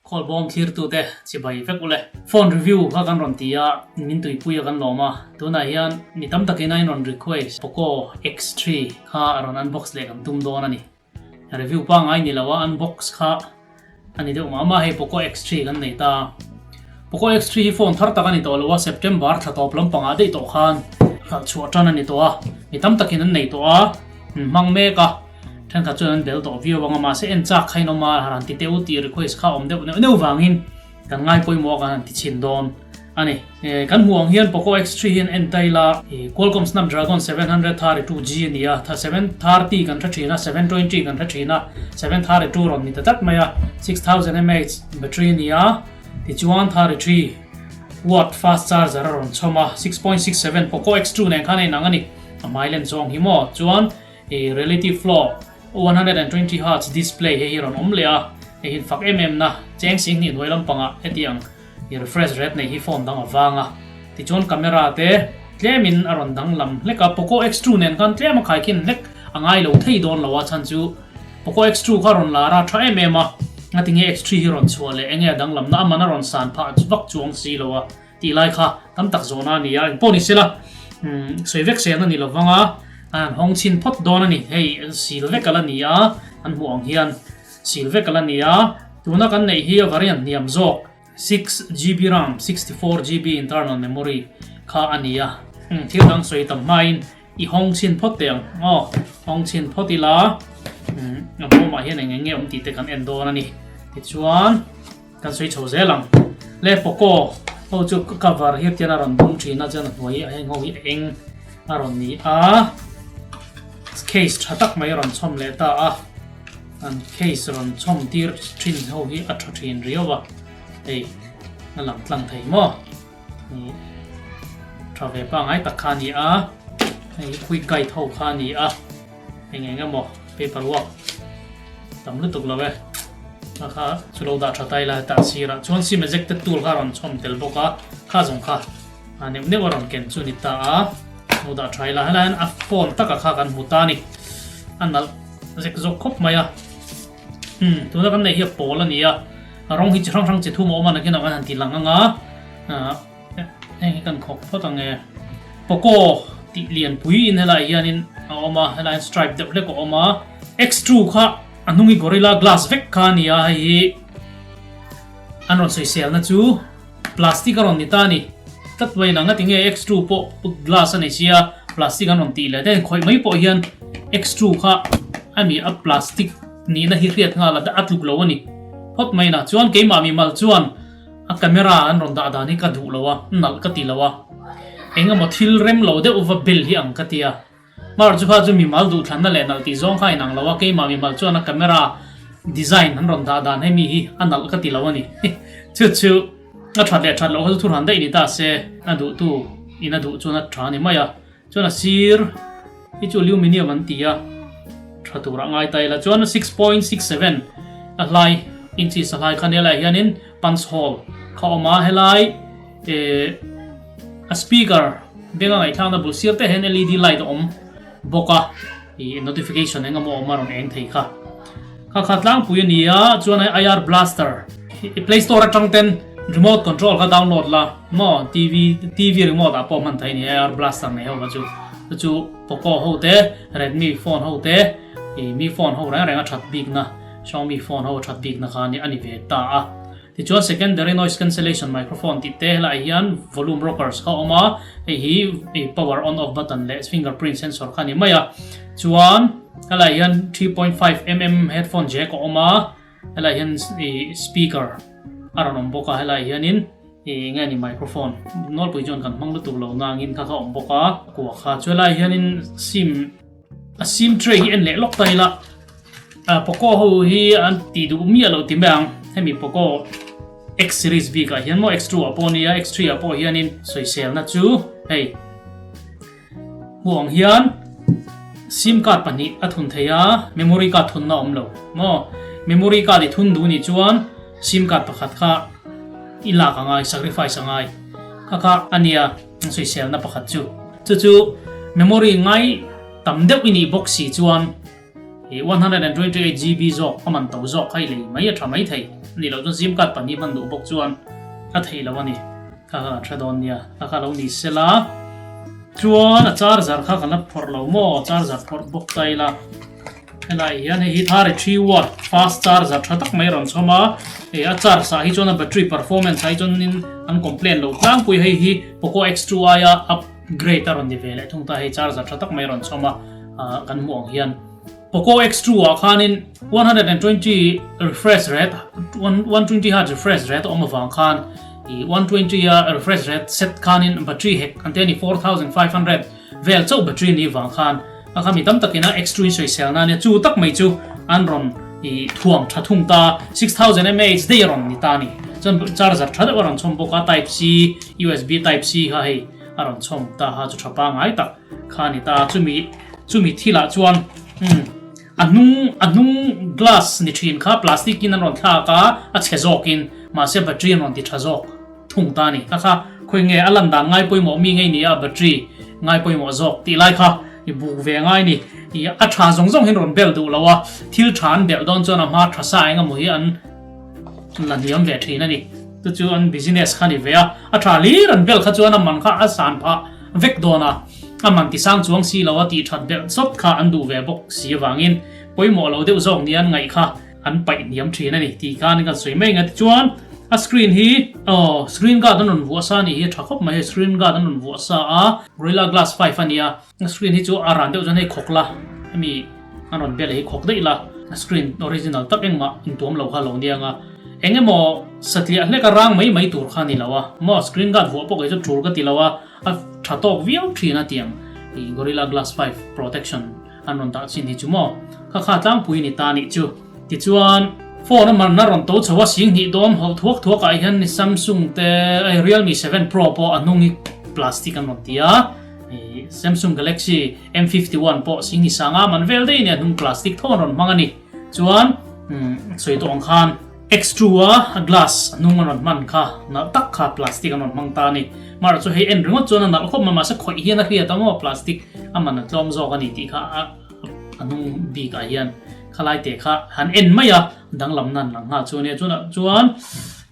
Khawlbawm thlirtute chibai vek ule. Phone review kha kan rawn ti a, min tuipui a kan lawm a. Tunah hian mi tam takin a inrawn request Poco X3 kha a rawn unbox leh kan tum dawn a ni. Review pangngai ni lo a unbox kha a ni deuh mah mah hei Poco X3 kan nei ta. Poco X3 hi phone thar tak a ni tawh lo a, September thla tawp lampangah daih tawh khan hralh chhuah tan a ni tawh a, mi tam takin an nei tawh a, an hmang mek a. Thenkhat chuan an bel tawh viau ang a, mahse en chak kha in awm a, han ti teh u tih request kha a awm deuh neuh neuh vangin kan ngai pawimawh a kan han ti chhin dawn a ni. Kan hmuh ang hian Poco X3 hian en ta ila, Qualcomm Snapdragon 732 G a ni a, 730 kan hre thin a, 720 kan hre thin a, 732 rawn ni ta tlat mai a, 6000 mAh battery a ni a, tichuan 33 watt fast charger a rawn chhawm a, 6.67 Poco X2 nen khan a inang a ni, a hmai len zawng hi maw chuan. I Reality Flow 120 Hz display hei hi rawn awm leh a, hei hi fak em em na cheng sing hnih hnuai lampangah hetiang i refresh rate nei hi phone dang a vang a. Tichuan camera te tlemin a rawn danglam hlek a, Poco X2 nen khan tlem a khaikhin hlek a ngai lo thei dawn lo a, chhan chu Poco X2 kha rawn lar a tha em em a, ngatinge X3 hi rawn chhuah leh enge a danglam na a man a rawn san phah vak chuang si lo a. Tih lai kha tam tak zawhna a ni a, engpawh ni sela sawi vek sehna a ni lo vang a, an hawng chhin phawt dawn a ni. Hei sil vek ala ni a, an hmuh ang hian sil vek ala ni a, tuna kan neih hi a variant hniam zawk 6GB ram 64GB internal memory kha a ni a, thil dang sawi tam hmain i hawng chhin phawt teh ang aw, hawng chhin phawt ila a bawmah hian eng eng nge awm tih te kan en dawn a ni. Tichuan. Kan sawi chho zel ang. Le Poco ho chu cover hi tian a rawn bung thin a, chuan a hnuai a heng ho hi a eng a rawn ni a. Case tha tak mai a rawn chhawm leh ta a. An case rawn chhawm tir thin ho hi a tha thin riau a. Hei a lang tlang thei maw? Tha ve pangai tak kha a ni a. Hei quick guide ho kha a ni a. Eng eng emaw paper work tam lutuk lo e. A kha chu lo dah tha ta ila hetah sirah chuan sim ejected tool kha a rawn chhawm tel bawk a, kha zawng kha a neuh neuh a rawn ken chu ni ta a, lo dah tha ila helai hian a phone taka kha kan hmu ta a ni, a nalh zek zawk khawp mai a. Umm tuna kan neih hi a pawl a ni a, a rawng hi chi hrang hrang chi thum a awm a nakin ah kan han ti lang ang a, ah. Heng hi kan khawk phawt ang e. Poco tih lianpui in helai hianin a awm a, helai hian stripe deuh hlek a awm a. X2 kha a hnung hi Gorilla Glass vek kha a ni a, hei hi an rawn sawiselna chu plastic a rawn ni ta a ni. Tlat mai nang a tinge X2 pawh glass a nei sia plastic an rawn tih leh te khawih mai pawh hian X2 kha a mi a plastic nihna hi hriat nghal a tluk lo a ni phawt mai na. Chuan keimah mimal chuan A camera an rawn dah dan hi ka duh lo a, nalh ka ti lo a. Eng emaw thil rem lo deuh va bel hi ang ka ti a. Hmar chu kha chu mimal duhthlanna leh nalh tih zawng kha inang lo a, keimah mimal chuan a camera design an rawn dah dan hemi hi a nalh ka ti lo a ni. Chu chu a that leh that loh kha chu thurhan daih ni ta se, a duhtu in a duh chuan a tha a ni mai a. Chuan a sir hi chu aluminium an ti a, tha tur a ngai ta ila. Chuan 6.67 a hlai inches a hlai kha nia lai hianin punch hole kha awm a, helai eh a speaker benga ngaihthlakna bul sir te hian led light a awm bawk a, ih notification eng emaw awm a rawn eng thei kha. Kha kha tlangpui a ni a, chuan hei IR blaster i play store atang ten remote control kha download la maw TV TV remote ah pawh hman thei a ni IR blaster nei ho kha chu chu chu Poco ho te Redmi phone ho te ih mi phone ho reng reng a that bik na Xiaomi phone ho a that bik na kha a ni ve ta a. Tichuan secondary noise cancellation microphone tih te helaiah hian volume rockers kha a awm a, hei hi ih power on off button leh fingerprint sensor kha a ni mai a. Chuan helaiah hian 3.5 mm headphone jack a awm a, helaiah hian ih speaker a rawn awm bawk a, helaiah hianin ih eng nge ni microphone nawlpui chuan kan hmang lutuk lo nangin kha kha a awm bawk a, kua kha. Chuan helaiah hianin sim a sim tray hi en leh lawk ta ila. Poco ho hi an tih duh miah loh ti mai ang, hemi Poco X series bik ah hian maw X2 ah pawh nia X3 ah pawh hianin sawiselna chu hei hmuh ang hian sim card pahnih a thun thei a, memory card thunna a awm lo maw, memory card i thun duh nih chuan sim card pakhat kha i lak a ngai sacrifice a ngai kha kha a nia sawiselna pakhat chu chu chu memory ngai tam deuh i nih bawk si chuan. I 128 GB zawk a man to zawk kha i lei mai a tha mai thei. Anih loh chuan sim card pahnih hman duh bawk chuan a theih loh a ni. Kha kha kan hre dawn nia. Kha kha lo ni sela. Chuan a charger kha kan la phawrh lo maw? Charger phawrh bawk ta ila. Helai hian hei hi 33 watt fast charger tha tak mai a rawn chhawm a. Hei a charge ah hi chuan a battery performance ah hi chuanin an complain lo tlangpui. Hei hi Poco X2 aia upgrade a rawn ni ve leh thung ta. Hei charger tha tak mai a rawn chhawm a kan hmuh ang hian. Poco X2 ah khanin 120 refresh rate, 120 Hz refresh rate a awm avang khan i 120 a refresh rate set khanin battery hek an te a ni 4500 vel chauh battery ni vang khan a kha mi tam takin a X2 in sawisel na ania chu tak mai chu an rawn i thuam tha thung ta 6000 mAh daih a rawn ni ta a ni. Chuan charger tha deuh a rawn chhawm bawk a type C USB type C kha hei a rawn chhawm ta kha chu tha pangngai tak kha a ni ta chumi Chumi thilah chuan umm a hnung a hnung glass ni thin kha plastic in an rawn thlak a, a chhe zawk in mahse battery an rawn ti tha zawk thung ta a ni. Kha kha khawi nge a lan dan ngai pawimawh mi ngei ni a battery ngai pawimawh zawk tih lai kha i buk ve ngai ni. I a tha zawng zawng hian rawn bel duh lo a, thil tha an belh dawn chuan a hma tha sa eng emaw hi an la hniam ve thin a ni. Chu chu an business kha a ni ve a, a tha hlir an bel kha chuan a man kha a san phah vek dawn a, a man ti sang chuang si lo a tih that belh chawt kha an duh ve bawk si avangin pawimawh lo deuh zawk nia an ngaih kha an paih hniam thin a ni tih khan kan sawi mai ang a tichuan a screen hi aw screen guard an rawn vuah sa a nih hi a tha khawp mai hei screen guard an rawn vuah sa a Gorilla Glass 5 a nia a screen hi chu a ran deuh chuan hei khawk la hemi an rawn bel hi khawk daih la a screen original tak engmah intuam lo kha a lo nia ang a eng emaw satliah hlek a rang mai mai tur kha a ni lo a maw screen guard vuah pawh kei chu tul ka ti lo a. A tha tawk viau thin a tiang i Gorilla Glass 5 protection an rawn dah chin hi chu maw? Kha kha tlangpui ni ta nih chu. Tichuan phone a man a rawn to chho a sing hnih dawn hawlh thuak thuak ah hian Samsung te ai Realme 7 Pro pawh a hnung hi plastic an rawn ti a, i Samsung Galaxy M51 pawh sing hnih sanga man vel daih a ni a hnung plastic tho an rawn hmang a ni. Chuan sawi tawh ang khan. X2 a glass a hnung an rawn hman kha nalh tak kha plastic an rawn hmang ta a ni. Mahrawh chu hei en ringawt chuan a nalh khawp mai mahse khawih hian a hriat a maw plastic a man a tlawm zawk a ni tih kha a hnung bik ah hian khalai te kha han en mai a danglam nan lang nghal chu a nia. Chunah chuan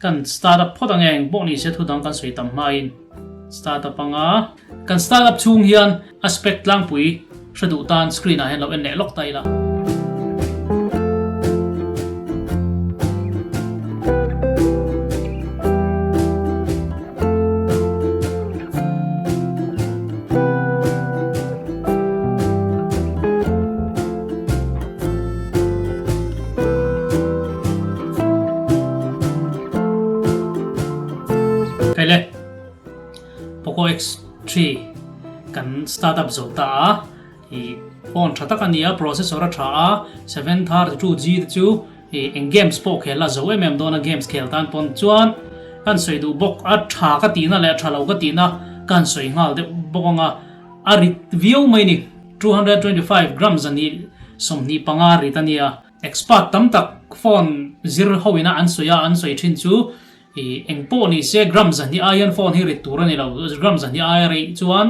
kan start up phawt ang eng pawh ni se thu dang kan sawi tam hmain start up anga kan start up chhung hian a spec tlangpui hre duh tan screen ah hian lo en leh lawk ta ila. Hei le. Poco X3 kan start up zo ta a, ih phone tha tak a ni a, processor a tha a, 732G te chu ih eng games pawh khel a zo em em dawn a games khel tan pawn chuan kan sawi duh bawk a, tha ka tihna leh tha lo ka tihna kan sawi nghal deuh bawk ang a, a rit viau mai ni, 225 grams a nih 25 rit a nia. Expert tam tak phone zir ho ina an sawi a, an sawi thin chu I eng pawh ni se gram zahnih ai hian phone hi rit tur a ni lo, gram zahnih aia rei chuan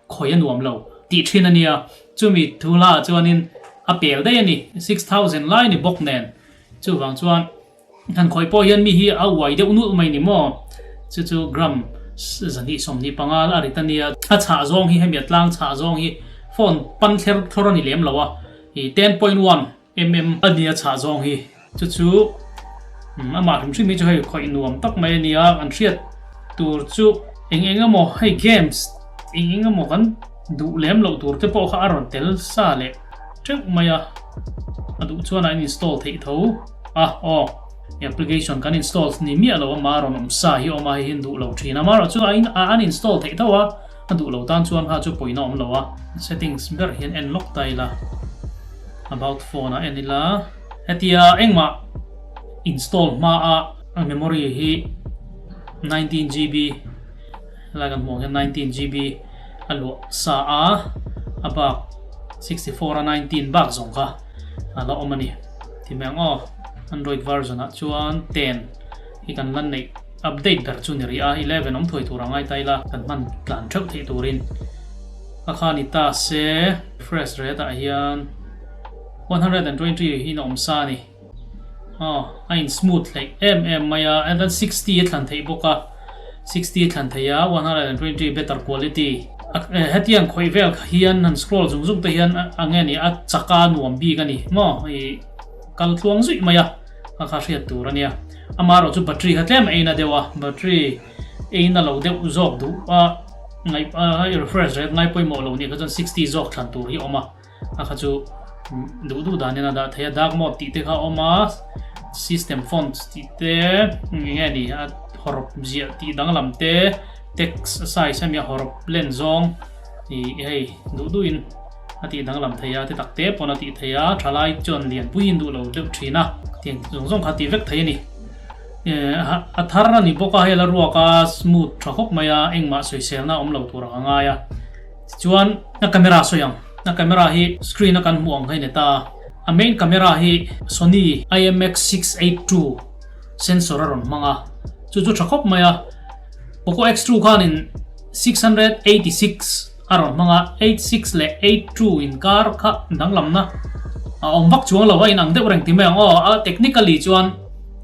khawi a nuam lo tih thin a nia. Chumi thu hla ah chuanin a pel daih a ni, 6000 lai ni bawk nen. Chuvang chuan han khawi pawh hian mi hi a uai deuh nulh mai ni maw? Chu chu gram zahnih 25 a rit a nia. A chhah zawng hi hemi a tlang chhah zawng hi phone pan thler thlawr a ni lem lo a, i 10.1 mm a nia chhah zawng hi chu chu amah hrim hrim hi chu hei khawih nuam tak mai a nia kan hriat tur chu eng eng emaw hei games eng eng emaw kan duh lem loh tur te pawh kha a rawn tel sa leh teuh mai a a duh chuan a in install theih tho a aw application kan install ni miah lo ama rawn awm sa hi awm a hei hi an duh lo thin a amaherawhchu chu a in a uninstall theih tho a a duh lo tan chuan kha chu pawina awm lo a settings ber hian en lawk ta ila. About phone ah en ila hetia engmah install hma a memory hi 19 GB helai kan hmuh ang hian 19 GB a luah sa a a bak 64 a 19 bak zawng kha a la awm a ni ti mai ang aw Android version ah chuan 10 hi kan la neih update ber chu ni rih a 11 awm thuai tur a ngai ta ila kan hman tlan theuh theih turin. A kha ni ta se refresh rate ah hian 120 in a awm sa a ni. Aw a in smooth hleih em em mai a and then 60 a thlan theih bawk a 60 a thlan theih a 120 better quality hetiang khawih vel hian han scroll zung zung te hian a nge ni a chak a nuam bik a ni maw ih kal tluang zuih mai a kha kha hriat tur a nia amaherawh chu battery kha tlem a eina deuh a battery eina lo deuh zawk duh a ngaih a refresh rate ngai pawimawh lo nih kha chuan 60 zawk thlan tur hi a awm a. A kha chu duh duh danin a dah thei a, dark mode tih te kha a awm a, system fonts tih te eng nge ni a hawrawp ziah tih danglam te, text size a nia hawrawp len zawng ih hei duh duhin a tih danglam thei a, te tak te pawn a tih thei a, thalai chuan lianpuiin duh lo deuh thin a, tiang zawng zawng kha a tih vek thei a ni. A thar a ni bawk a, hei la ruak a smooth tha khawp mai a, engmah sawiselna a awm lo tur ang a ngai a. Tichuan a camera sawi ang, a camera hi screen a kan hmuh ang kha i ni ta a, a main camera hi Sony IMX682 sensor a rawn hmang a, chu chu tha khawp mai a, Poco X2 khanin 686 a rawn hmang a, 86 leh 82 inkar kha danglamna a awm vak chuang lo a inang deuh reng ti mai ang aw, a technically chuan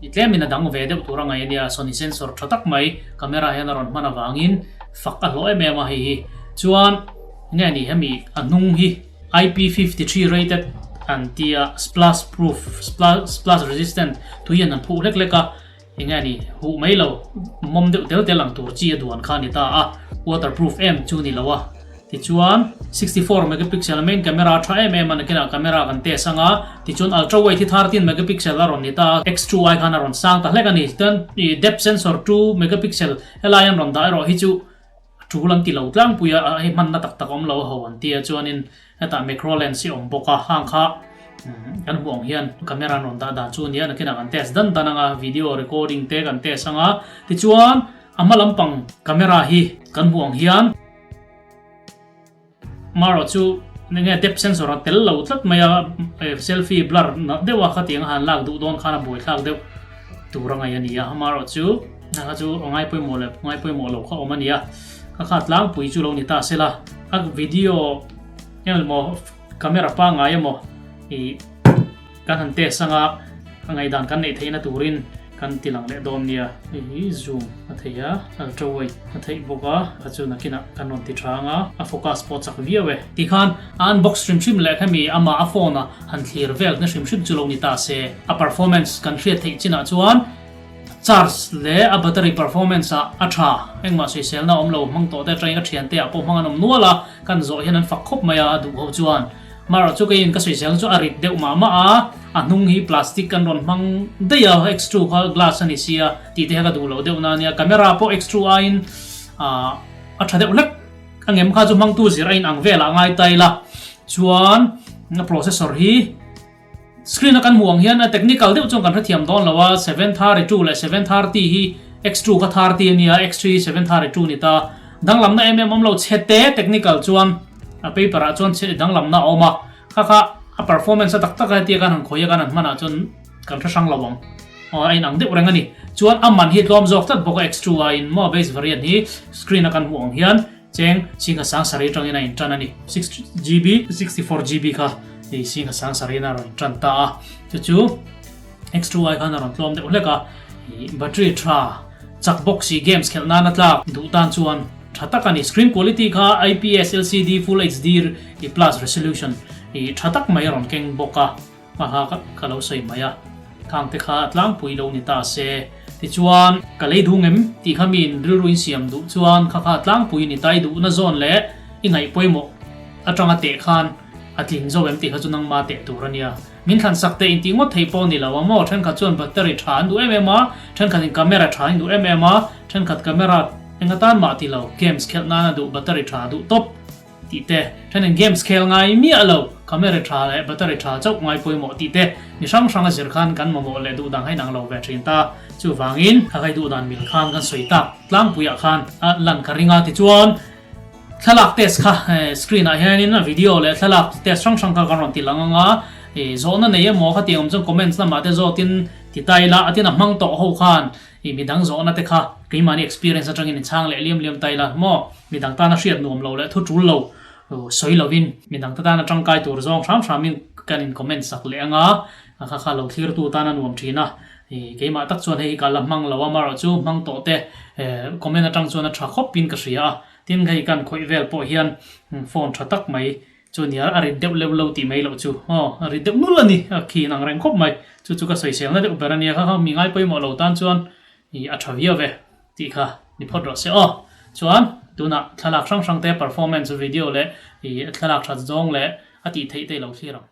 i tlemin a dang ve deuh tur a ngaih a nia, Sony sensor tha tak mai camera hian a rawn hman avangin. Fak a hlawh em em a hei hi. Chuan nge ni hemi a hnung hi IP53 rated an tia splash proof splash resistant tui hian an phuh hlek hlek a enge ni huh mai lo mawm deuh tel tel ang tur chi a duan kha a ni ta a waterproof em chu ni lo a tichuan 64 megapixel main camera tha em em a nakinah camera kan test anga tichuan ultra wide hi 13 megapixel a rawn ni ta a X2 ai khan a rawn sang ta hlek a ni chuan depth sensor 2 megapixel Helai an rawn dah erawh hi chu a tul an ti lo tlangpui a, hei hmanna tak tak awm lo a ho an ti a, chuanin hetah macro lens hi a awm bawk a, hang kha kan hmuh ang hian camera an rawn dah dan chu a nia, nakinah kan test dan dan ang a, video recording te kan test ang a, tichuan a hma lampang camera hi kan hmuh ang hian. Marawh chu enge depth sensor a tel lo tlat mai a, selfie blur nalh deuh a khatiang a han lak duh dawn khan a buaithlak deuh tur a ngaih a ni a, marawh chu a kha chu a ngai pawimawh leh ngai pawimawh lo kha awm a ni a, ka kha tlangpui chu lo ni ta se la, a video emaw camera pangngai emaw ih. Kan han test anga ka ngaihdan kan neih theihna turin kan ti lang leh dawn nia. Hei hi zoom a thei a, ultra wide a theih bawk a, kha chu nakinah kan rawn ti tha anga a focus pawh chak viau e. Tikhan a unbox hrim hrim leh khami amah a phone a han thlir vel na hrim hrim chu lo ni ta se. A performance kan hriat theih chinah chuan charge leh a battery performance ah a tha, engmah sawiselna a awm lo, hmang tawh te atangin ka thiante ah pawh hmang an awm nual a, kan zawh hian an fak khawp mai a, a duh ho chuan. Marawh chu keiin ka sawizel chu a rit deuh mah mah a, a hnung hi plastic kan rawn hmang daih a, X2 kha glass a ni sia tih te kha ka duh loh deuh na ania, camera pawh X2 aiin ah a tha deuh hlek a ngem kha chu hmangtu zir a inang velah a ngai ta ila chuan a processor hi screen a kan hmuh ang hian a technical deuh chuan kan hrethiam dawn lo a, 732 leh 730 hi X2 kha 30 a nia, X3 hi 732 a ni ta, danglamna em em awm lo chhe te technical chuan. A paper ah chuan chhe danglamna a awm a, kha kha a performance a tak tak a hetia kan han khawih a kan han hman ah chuan kan hre hrang lo ang. Aw a inang deuh reng a ni. Chuan a man hi tlawm zawk tlat bawk a X2 a in maw base variant hi screen a kan hmuh ang hian cheng singha sang sarih atangin a intan a ni. 6GB, 64GB kha hei singha sang sarih in a rawn intan ta a, chu chu X2 ai khan a rawn tlawm deuh hlek a, battery tha chak bawk si games khelh nan a tlak duh tan chuan Tha tak a ni. Screen quality kha IPS LCD Full HD i plus resolution i tha tak mai a rawn keng bawk a, hma kha ka lo sawi mai a, khang te kha tlangpui lo ni ta se. Tichuan, ka lei duh ngem tih kha miin rilru in siam duh chuan kha kha tlangpui ni ta i duhna zawn leh i ngaih pawimawh atanga teh khan a tling zo em tih kha chu nangma teh tur a nia. Min thlan sak teh intih ngawt thei pawh a ni lo a maw? Thenkhat chuan battery tha an duh em em a, thenkhatin camera tha an duh em em a, thenkhat camera Eng atan mah ti lo, games khelh nana duh battery tha duh tawp tih te, thenin games khel ngai miah lo, camera tha leh battery tha chauh ngai pawimawh tih te, mi hrang hrang a zir khan kan mamawh leh duh dang a inang lo ve thin ta. Chuvangin, ka kai duh dan mil khan kan sawi tak tlangpuiah khan a lan ka ring a, tichuan thlalak test kha screen ah hianin a video leh thlalak test hrang hrang kha kan rawn ti lang ang a, zawhna nei emaw khatiang awm chuan comments lamah te zawtin ti ta ila, a tin a hmang tawh ho khan I midang zawhna te kha keimahni experience atangin i chhang leh liam liam ta ila maw? Midang tana hriat nuam lo leh thu tul lo sawi lovin midang te tana tangkai tur zawng hram hramin kan in comment sak leh anga. A kha kha lo thlirtu tan a nuam thin a, ih keimah tak chuan hei hi ka la hmang lo a, amaherawh chu hmang tawh te comment atang chuan a tha khawp in ka hria a, tin hei kan khawih vel pawh hian phone tha tak mai chu nia a rit deuh leuh lo tih mai loh chu aw a rit deuh nul a ni a khi in ang reng khawp mai, chu chu ka sawiselna deuh ber a nia kha kha mi ngai pawimawh lo tan chuan ih a tha viau ve tih kha ni phawt rawh se aw. Chuan tunah thlalak hrang hrang te performance video leh ih thlalak that zawng leh a tih theih te i lo thlir ang.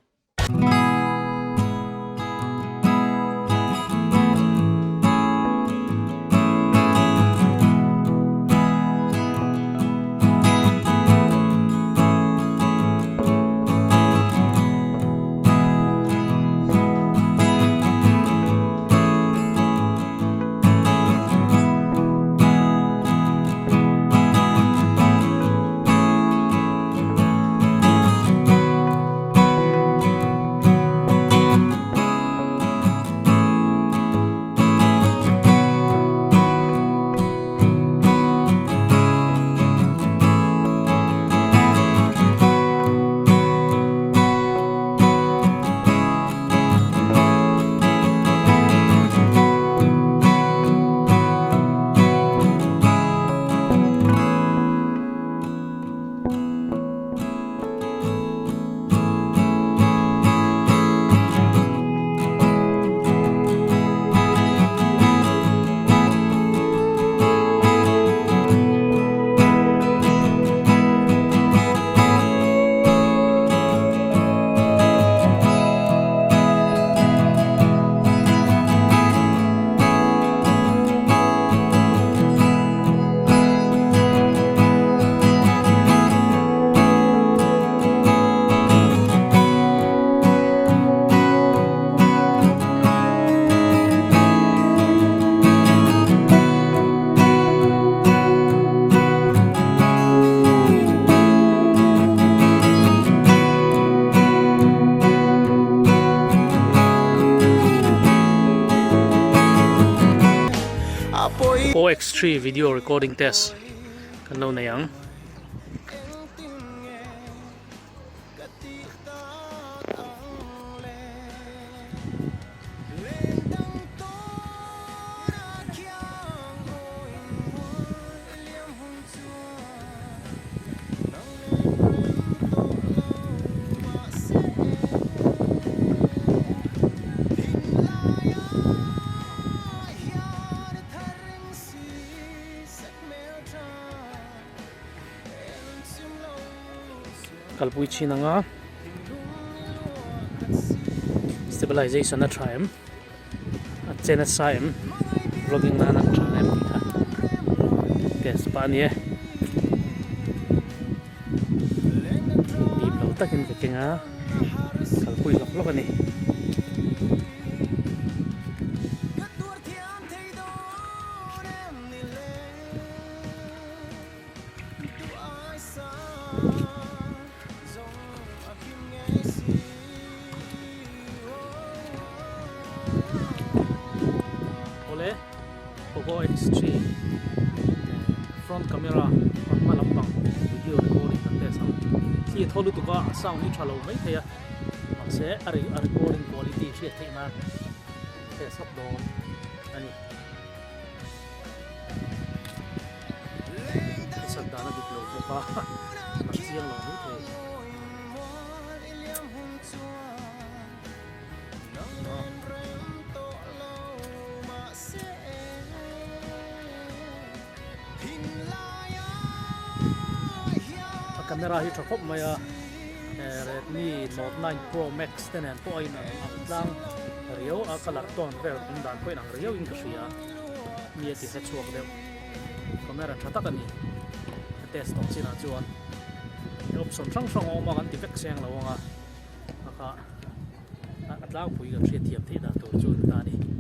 OX3 video recording test kan lo nei ang. Kalpui chin anga stabilization a tha em a chen a sa em vlogging nan a tha em tih kha test pah a ni e dip lo takin ka keng a kalpui hlawk hlawk a ni. Awle Poco X3 front camera a hma lampang video recording kan test ang thli a thaw lutuk a a sound hi tha lo mai thei a mahse a recording quality hriat theih nan test hawk dawn a ni. Sat dan a dik lo bawk a a chiang lo mai thei. A camera hi tha khawp mai a Redmi Note 9 Pro Max te nen pawh a inang ang tlang riau a colour tone vel awm dan pawh a inang riau in ka hria mi a ti hre chhuak deuh camera tha tak a ni a test tawh chinah chuan option hrang hrang a awm a kan ti vek seng lo ang a a kha a tlangpui kan hriatthiam theih dan tur chu a ni ta a ni.